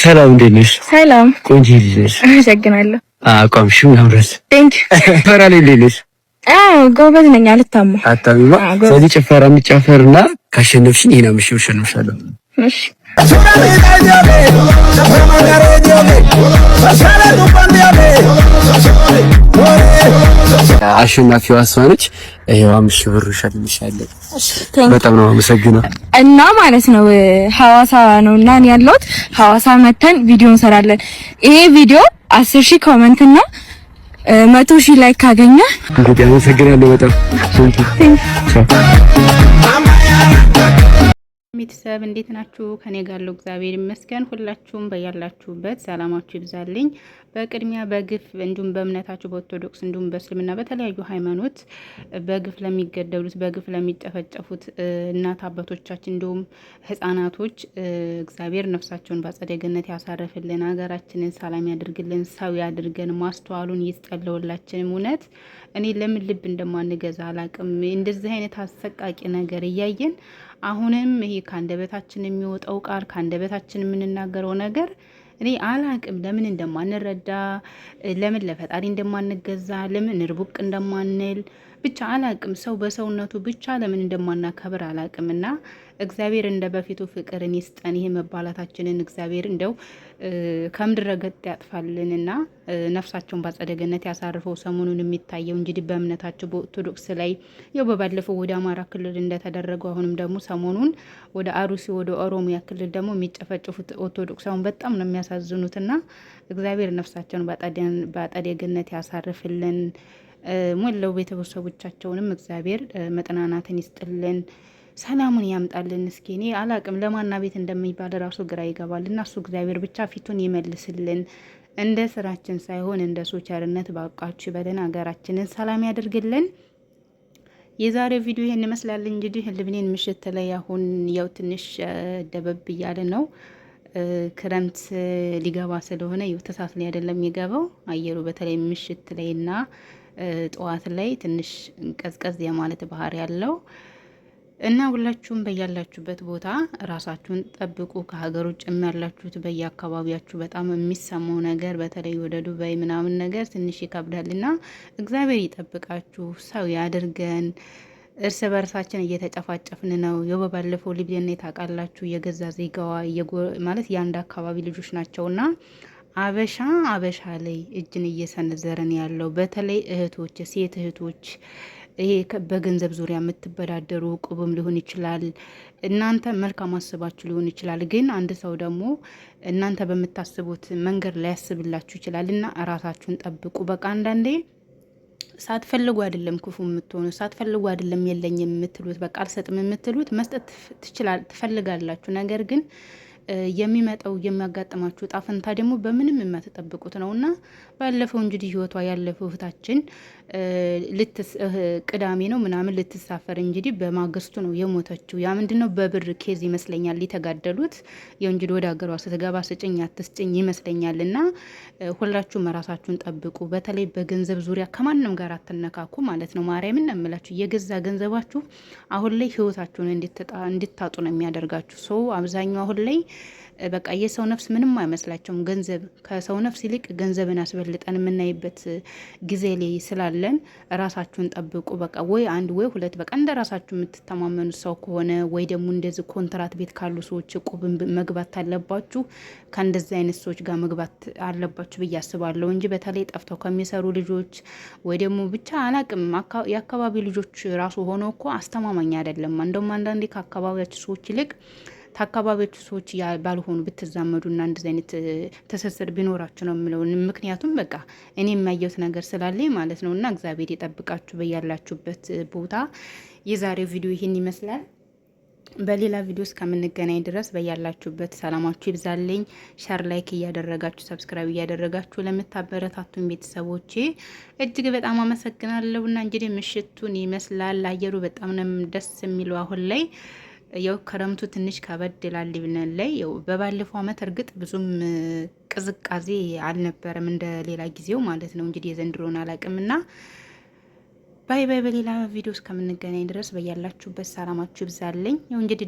ሰላም፣ እንዴት ነሽ? ሰላም። ቆንጆ ልጅ ነሽ። አመሰግናለሁ። አቋምሽም ያምራል። Thank you። ጭፈራ ላይ እንዴት ነሽ? አዎ፣ ጎበዝ ነኝ፣ አልታማ። አታሚማ። ስለዚህ ጭፈራ የሚጨፈርና ካሸነፍሽኝ ይሄን 5,000 ብር እሸልምሻለሁ። እሺ። አሸናፊዋ እሷ ነች። ይሄው 5,000 ብር እሸልምሻለሁ። በጣም ነው አመሰግነው። እና ማለት ነው ሐዋሳ ነው እና እኔ ያለሁት ሐዋሳ መተን ቪዲዮ እንሰራለን። ይሄ ቪዲዮ 10,000 comment እና 100,000 like ካገኘ እንግዲህ አመሰግናለሁ በጣም። ቤተሰብ እንዴት ናችሁ? ከኔ ጋር ያለው እግዚአብሔር ይመስገን። ሁላችሁም በያላችሁበት ሰላማችሁ ይብዛልኝ። በቅድሚያ በግፍ እንዲሁም በእምነታችሁ በኦርቶዶክስ እንዲሁም በእስልምና በተለያዩ ሃይማኖት በግፍ ለሚገደሉት በግፍ ለሚጨፈጨፉት እናት አባቶቻችን እንዲሁም ሕጻናቶች እግዚአብሔር ነፍሳቸውን በአጸደ ገነት ያሳርፍልን፣ ሀገራችንን ሰላም ያድርግልን፣ ሰው ያድርገን፣ ማስተዋሉን ይስጠን ለሁላችንም። እውነት እኔ ለምን ልብ እንደማንገዛ አላቅም። እንደዚህ አይነት አሰቃቂ ነገር እያየን አሁንም ይሄ ከአንደበታችን የሚወጣው ቃል፣ ከአንደበታችን የምንናገረው ነገር እኔ አላቅም ለምን እንደማንረዳ፣ ለምን ለፈጣሪ እንደማንገዛ፣ ለምን ርቡቅ እንደማንል ብቻ አላቅም። ሰው በሰውነቱ ብቻ ለምን እንደማናከብር አላቅም። እና እግዚአብሔር እንደ በፊቱ ፍቅርን ይስጠን። ይሄ መባላታችንን እግዚአብሔር እንደው ከምድረ ገጽ ያጥፋልንና ነፍሳቸውን በአጸደ ገነት ያሳርፈው። ሰሞኑን የሚታየው እንግዲህ በእምነታቸው በኦርቶዶክስ ላይ ያው በባለፈው ወደ አማራ ክልል እንደተደረገው አሁንም ደግሞ ሰሞኑን ወደ አሩሲ ወደ ኦሮሚያ ክልል ደግሞ የሚጨፈጭፉት ኦርቶዶክስ አሁን በጣም ነው የሚያሳዝኑትና እግዚአብሔር ነፍሳቸውን በአጸደ ገነት ያሳርፍልን። ሞላው ቤተሰቦቻቸውንም እግዚአብሔር መጽናናትን ይስጥልን፣ ሰላሙን ያምጣልን። እስኪ እኔ አላቅም ለማና ቤት እንደሚባል ራሱ ግራ ይገባል። እና እሱ እግዚአብሔር ብቻ ፊቱን ይመልስልን፣ እንደ ስራችን ሳይሆን እንደ እሱ ቸርነት ባቃችሁ በለን፣ ሀገራችንን ሰላም ያደርግልን። የዛሬው ቪዲዮ ይሄን ይመስላል። እንግዲህ ልብኔን ምሽት ላይ አሁን ያው ትንሽ ደበብ እያለ ነው፣ ክረምት ሊገባ ስለሆነ ያው ተሳት ላይ አይደለም የሚገባው አየሩ፣ በተለይ ምሽት ላይና ጠዋት ላይ ትንሽ ቀዝቀዝ የማለት ባህሪ ያለው እና ሁላችሁም በያላችሁበት ቦታ ራሳችሁን ጠብቁ። ከሀገር ውጭ ያላችሁት በየአካባቢያችሁ በጣም የሚሰማው ነገር በተለይ ወደ ዱባይ ምናምን ነገር ትንሽ ይከብዳል እና እግዚአብሔር ይጠብቃችሁ፣ ሰው ያድርገን። እርስ በርሳችን እየተጨፋጨፍን ነው። ያው በባለፈው ሊቢያን ታውቃላችሁ፣ የገዛ ዜጋዋ ማለት የአንድ አካባቢ ልጆች ናቸውና አበሻ አበሻ ላይ እጅን እየሰነዘረን ያለው፣ በተለይ እህቶች፣ ሴት እህቶች፣ ይሄ በገንዘብ ዙሪያ የምትበዳደሩ ቁብም ሊሆን ይችላል። እናንተ መልካም አስባችሁ ሊሆን ይችላል። ግን አንድ ሰው ደግሞ እናንተ በምታስቡት መንገድ ላያስብላችሁ ይችላል እና ራሳችሁን ጠብቁ። በቃ አንዳንዴ ሳትፈልጉ አይደለም ክፉ የምትሆኑ፣ ሳትፈልጉ አይደለም የለኝ የምትሉት፣ በቃ አልሰጥም የምትሉት፣ መስጠት ትፈልጋላችሁ። ነገር ግን የሚመጣው የሚያጋጥማችሁ እጣ ፈንታ ደግሞ በምንም የማትጠብቁት ነው እና ባለፈው እንግዲህ ህይወቷ ያለፈው እህታችን ቅዳሜ ነው ምናምን ልትሳፈር እንግዲህ በማግስቱ ነው የሞተችው። ያ ምንድን ነው በብር case ይመስለኛል የተጋደሉት። ያው እንግዲህ ወደ ሀገሯ ስትገባ ስጭኝ አትስጭኝ ይመስለኛል። እና ሁላችሁም ራሳችሁን ጠብቁ። በተለይ በገንዘብ ዙሪያ ከማንም ጋር አትነካኩ ማለት ነው። ማርያምን ነው የምላችሁ። የገዛ ገንዘባችሁ አሁን ላይ ህይወታችሁን እንድታጡ ነው የሚያደርጋችሁ። ሰው አብዛኛው አሁን ላይ በቃ የሰው ነፍስ ምንም አይመስላቸውም። ገንዘብ ከሰው ነፍስ ይልቅ ገንዘብን አስበልጠን የምናይበት ጊዜ ላይ ስላለን ራሳችሁን ጠብቁ። በቃ ወይ አንድ ወይ ሁለት በቃ እንደ ራሳችሁ የምትተማመኑ ሰው ከሆነ ወይ ደግሞ እንደዚህ ኮንትራት ቤት ካሉ ሰዎች እቁብ መግባት አለባችሁ፣ ከእንደዚህ አይነት ሰዎች ጋር መግባት አለባችሁ ብዬ አስባለሁ እንጂ በተለይ ጠፍተው ከሚሰሩ ልጆች ወይ ደግሞ ብቻ አላቅም የአካባቢ ልጆች ራሱ ሆነው እኮ አስተማማኝ አይደለም። እንደውም አንዳንዴ ከአካባቢያችሁ ሰዎች ይልቅ ከአካባቢዎቹ ሰዎች ባልሆኑ ብትዛመዱና እንደዚህ አይነት ትስስር ቢኖራችሁ ነው የምለው። ምክንያቱም በቃ እኔ የሚያየሁት ነገር ስላለኝ ማለት ነው። እና እግዚአብሔር ይጠብቃችሁ በያላችሁበት ቦታ። የዛሬው ቪዲዮ ይህን ይመስላል። በሌላ ቪዲዮ እስከምንገናኝ ድረስ በያላችሁበት ሰላማችሁ ይብዛልኝ። share፣ like እያደረጋችሁ subscribe እያደረጋችሁ ለምታበረታቱን ቤተሰቦቼ እጅግ በጣም አመሰግናለሁ። እና እንግዲህ ምሽቱን ይመስላል አየሩ በጣም ነው ደስ የሚለው አሁን ላይ። ያው ክረምቱ ትንሽ ከበድ ይላል ሊብነን ላይ። ያው በባለፈው አመት እርግጥ ብዙም ቅዝቃዜ አልነበረም እንደ ሌላ ጊዜው ማለት ነው። እንግዲህ የዘንድሮን አላቅምና bye bye። በሌላ ቪዲዮ እስከምንገናኝ ድረስ በያላችሁበት ሰላማችሁ ይብዛልኝ። ያው እንግዲህ